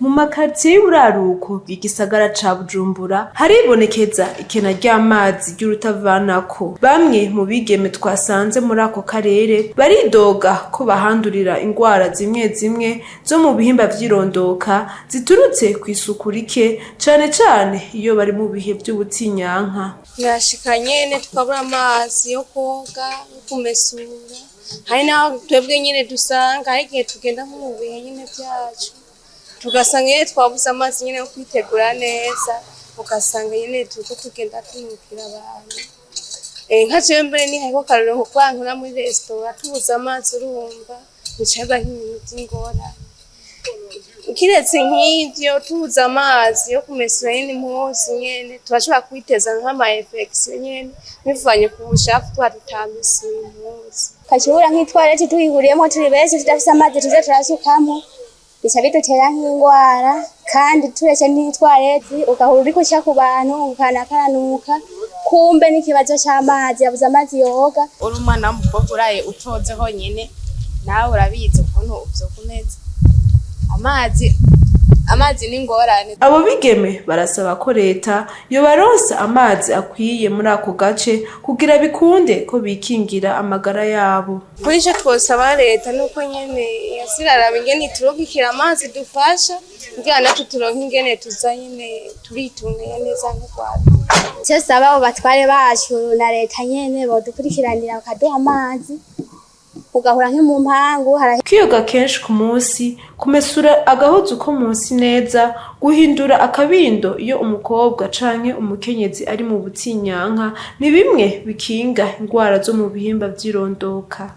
Mu makaritiye y'uburaruko bw'igisagara ca Bujumbura haribonekeza ikena ry'amazi ry'urutavanako. Bamwe mu bigeme twasanze muri ako karere baridoga ko bahandurira ingwara zimwe zimwe zo mu bihimba vy'irondoka ziturutse kw'isuku rike, cane cane iyo bari mu bihe vy'ubutinyanka. Birashika nyene tukabura amazi yo koga, yo kumesura. Hari n'aho twebwe nyene dusanga hari igihe tugenda nko mu bihe nyene vyacu, tugasanga nyene twabuze amazi nyene yo kwitegura neza, ugasanga nyene turiko tugenda tunukira abantu. Nka jewe mbere nihaye akarorero nko kuba nkora muri resitora, tubuze amazi, urumva bica biba nk'ibintu vy'ingorane. Kiretse nk'ivyo, tubuze amazi yo kumesura nyene impuzu nyene, turashobora kwiteza nk'ama infection nyene bivanye ku bucafu tuba tutamesuye impuzu. Ukacubura nk'itwareti tuyihuriyemo turi benshi, tudafise amazi tuza turasukamwo, bica bidutera nk'ingwara. Kandi turetse n'itwareti, ugahura uriko uca ku bantu ukanakaranuka, kumbe n'ikibazo c'amazi, yabuze amazi yoga. Uri umwana w'umukobwa uraye utoze honyene, nawe urabizi ukuntu uvyo kumeza amazi. Amazi ni ingorane. Abo bigeme barasaba ko leta yobaronsa amazi akwiye muri ako gace kugira bikunde ko bikingira amagara yabo. Kuri ico twosaba leta nuko nyene yosiraraba ingene iturungikira amazi dufasha, kugira natwe turonke ingene tuza nyene turitunganya neza nk'urwaruka. Icyo saba abo batware bacu na leta nyene, bodukurikiranira bakaduha amazi, ugahura nko mu mpangu. Kwiyoga kenshi ku munsi, kumesura agahuzu ko munsi neza, guhindura akabindo iyo umukobwa canke umukenyezi ari mu butinyanka ni bimwe bikinga ingwara zo mu bihimba vy'irondoka.